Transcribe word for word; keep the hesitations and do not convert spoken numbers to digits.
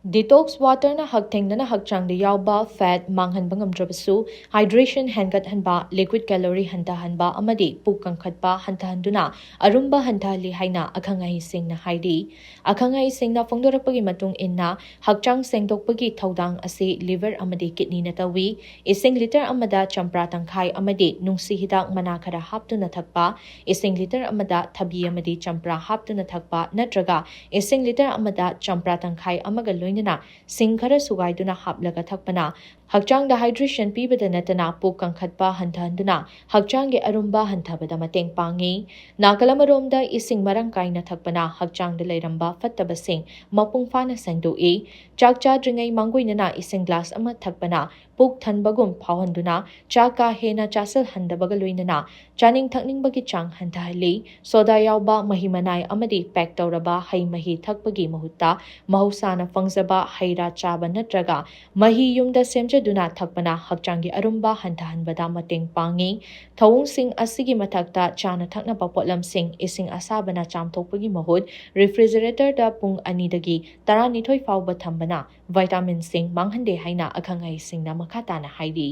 Detox waterꯅ ꯍꯛꯊꯦꯡꯅꯅ ꯍꯛꯆꯥꯡꯗ ꯌꯥꯎꯕ fat ꯃꯥꯡꯍꯟꯕ ꯉꯝꯗ꯭ꯔꯕꯁꯨ, hydration ꯍꯦꯟꯒꯠꯍꯟꯕ, liquid calorie ꯍꯟꯊꯍꯟꯕ ꯑꯃꯗꯤ ꯄꯨꯛ ꯀꯪꯈꯠꯄ ꯍꯟꯊꯍꯟꯗꯨꯅ ꯑꯔꯨꯝꯕ ꯍꯟꯊꯍꯜꯂꯤ ꯍꯥꯏꯅ ꯑꯈꯪ ꯑꯍꯩꯁꯤꯡꯅ ꯍꯥꯏꯔꯤ꯫ ꯑꯈꯪ ꯑꯍꯩꯁꯤꯡꯅ ꯐꯣꯡꯗꯣꯔꯛꯄꯒꯤ ꯃꯇꯨꯡ ꯏꯟꯅ, ꯍꯛꯆꯥꯡ ꯁꯦꯡꯗꯣꯛꯄꯒꯤ ꯊꯧꯗꯥꯡ ꯑꯁꯤ liver ꯑꯃꯗꯤ kidneyꯅ ꯇꯧꯏ꯫ ꯏꯁꯤꯡ litre ꯑꯃꯗ ꯆꯝꯄ꯭ꯔꯥ ꯇꯪꯈꯥꯏ ꯑꯃꯗꯤ ꯅꯨꯡꯁꯤ ꯍꯤꯗꯥꯛ ꯃꯅꯥ ꯈꯔ ꯍꯥꯞꯇꯨꯅ ꯊꯛꯄ, ꯏꯁꯤꯡ litre ꯑꯃꯗ ꯊꯕꯤ ꯑꯃꯗꯤ ꯆꯝꯄ꯭ꯔꯥ ꯍꯥꯞꯇꯨꯅ ꯊꯛꯄ, ꯅꯠꯇ꯭ꯔꯒ ꯏꯁꯤꯡ litre ꯑꯃꯗ ꯆꯝꯄ꯭ꯔꯥ ꯇꯪꯈꯥꯏ ꯑꯃꯒ ꯂꯣꯏꯅꯅ ꯁꯤꯡ ꯈꯔ ꯁꯨꯒꯥꯏꯗꯨꯅ ꯍꯥꯞꯂꯒ ꯊꯛꯄꯅ ꯍꯛꯆꯥꯡꯗ hydration ꯄꯤꯕꯗ ꯅꯠꯇꯅ ꯄꯨꯛ ꯀꯪꯈꯠꯄ ꯍꯟꯊꯍꯟꯗꯨꯅ ꯍꯛꯆꯥꯡꯒꯤ ꯑꯔꯨꯝꯕ ꯍꯟꯊꯕꯗ ꯃꯇꯦꯡ ꯄꯥꯡꯉꯤ꯫ ꯅꯥꯀꯜ ꯑꯃꯔꯣꯝꯗ, ꯏꯁꯤꯡ ꯃꯔꯥꯡ ꯀꯥꯏꯅ ꯊꯛꯄꯅ ꯍꯛꯆꯥꯡꯗ ꯂꯩꯔꯝꯕ ꯐꯠꯇꯕꯁꯤꯡ ꯃꯄꯨꯡ ꯐꯥꯅ ꯁꯦꯡꯗꯣꯛꯏ꯫ ꯆꯥꯛ ꯆꯥꯗ꯭ꯔꯤꯉꯩ ꯃꯥꯡꯒꯣꯏꯅꯅ ꯏꯁꯤꯡ glass ꯑꯃ ꯊꯛꯄꯅ ꯄꯨꯛ ꯊꯟꯕꯒꯨꯝ ꯐꯥꯎꯍꯟꯗꯨꯅ ꯆꯥꯛ ꯀꯥ ꯍꯦꯟꯅ ꯆꯥꯁꯤꯜꯍꯟꯗꯕꯒ ꯂꯣꯏꯅꯅ ꯆꯥꯅꯤꯡ ꯊꯛꯅꯤꯡꯕꯒꯤ ꯆꯥꯡ ꯍꯟꯊꯍꯜꯂꯤ꯫ Soda ꯌꯥꯎꯕ ꯃꯍꯤ ꯃꯅꯥꯏ ꯑꯃꯗꯤ pack ꯇꯧꯔꯕ ꯍꯩ ꯃꯍꯤ ꯊꯛꯄꯒꯤ ꯃꯍꯨꯠꯇ ꯃꯍꯧꯁꯥꯅ ꯐꯪꯖꯕ ꯍꯩ ꯔꯥ ꯆꯥꯕ ꯅꯠꯇ꯭ꯔꯒ ꯃꯍꯤ ꯌꯨꯝꯗ ꯁꯦꯝꯖꯗꯨꯅ ꯊꯛꯄꯅ ꯍꯛꯆꯥꯡꯒꯤ ꯑꯔꯨꯝꯕ ꯍꯟꯊꯍꯟꯕꯗ ꯃꯇꯦꯡ ꯄꯥꯡꯉꯤ꯫ ꯊꯧꯑꯣꯡꯁꯤꯡ ꯑꯁꯤꯒꯤ ꯃꯊꯛꯇ, ꯆꯥꯅ ꯊꯛꯅꯕ ꯄꯣꯠꯂꯝꯁꯤꯡ ꯏꯁꯤꯡ ꯑꯁꯥꯕꯅ ꯆꯥꯝꯊꯣꯛꯄꯒꯤ ꯃꯍꯨꯠ refrigeratorꯗ ꯄꯨꯡ ꯑꯅꯤꯗꯒꯤ ꯇꯔꯥꯅꯤꯊꯣꯏ ꯐꯥꯎꯕ ꯊꯝꯕꯅ vitaminꯁꯤꯡ ꯃꯥꯡꯍꯟꯗꯦ ꯍꯥꯏꯅ ꯑꯈꯪ ꯑꯍꯩꯁꯤꯡꯅ ꯃꯈꯥ ꯇꯥꯅ ꯍꯥꯏꯔꯤ꯫